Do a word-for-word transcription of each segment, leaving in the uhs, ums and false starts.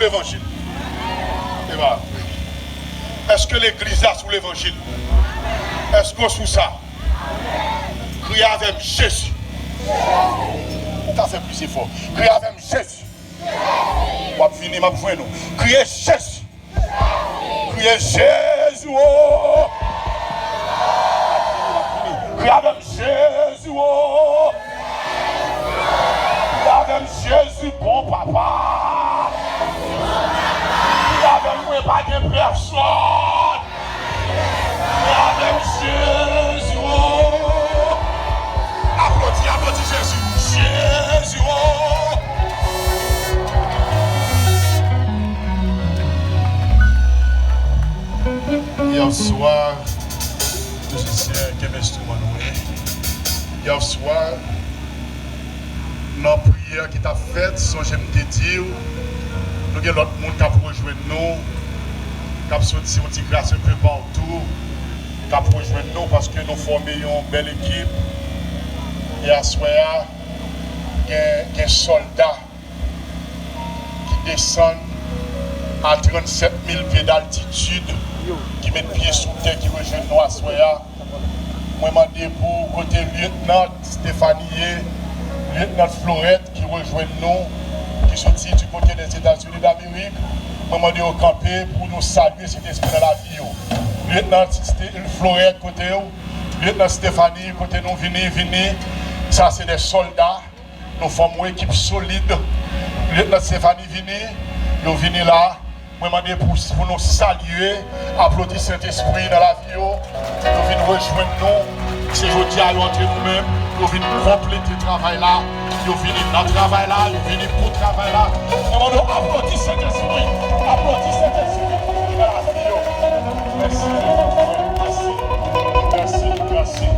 levanjil? Eba. Èske legliz la sou levanjil? Èske w sou sa? Kriye avè m, Jezi. Ou ka fè plis efò. Kriye avè m, Jezi. W ap vini, m ap jwenn ou. Kriye Jezi. Kriye Jezi, o. Kriye avè m, Jezi, o. Kriye avè m, Jezi, bon papa. Kriye avè m, mwen pa gen pèsòn. Kriye avè m, Jezi, o. Aplodi, aplodi Jezi. Jezi, o. Yè swa, mizisyen, kenbe enstriman nou, wi. Yè swa, nan priyè ki t ap fèt, sonje m te di w, nou gen lòt moun k ap rejwenn nou, k ap soti yon ti kras enpe patou, k ap rejwenn nou paske nou fòme yon bèl ekip. E aswè a, gen, gen sòlda ki desann a trannsèt mil pye d'altitid, ki met pye sou tè, ki rejwenn nou aswè a. Mwen mande pou kote Lyetnan Stephanie ye, Lyetnan Florette ki rejwenn nou, ki soti di kote Lèzetazini Damerik. Mwen mande yo kanpe pou nou salye Sentespri nan lavi yo. Lyetnan Ste-, Florette, kote w? Lyetnan Stephanie, kote nou vini, vini. Sa se de sòlda. Nou fòme yon ekip solid. Lyetnan Stephanie vini, yo vini la. Mwen mande pou, pou nou salye, aplodi Sentespri nan lavi yo. Yo vin rejwenn nou. Se jodi a yo antre nou menm. Yo vin konplete travay la. Yo vini nan travay la. Yo vini pou travay la. Mwen mande w aplodi Sentespri. Aplodi Sentespri nan lavi yo. Mèsi. Mèsi. Mèsi. Mèsi.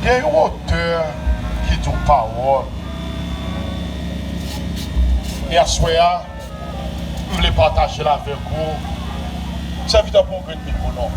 Gen yon otè ki di w pawòl. E aswè a, m vle pataje l avèk ou. Sèvi tankou yon grenn mikwo, non.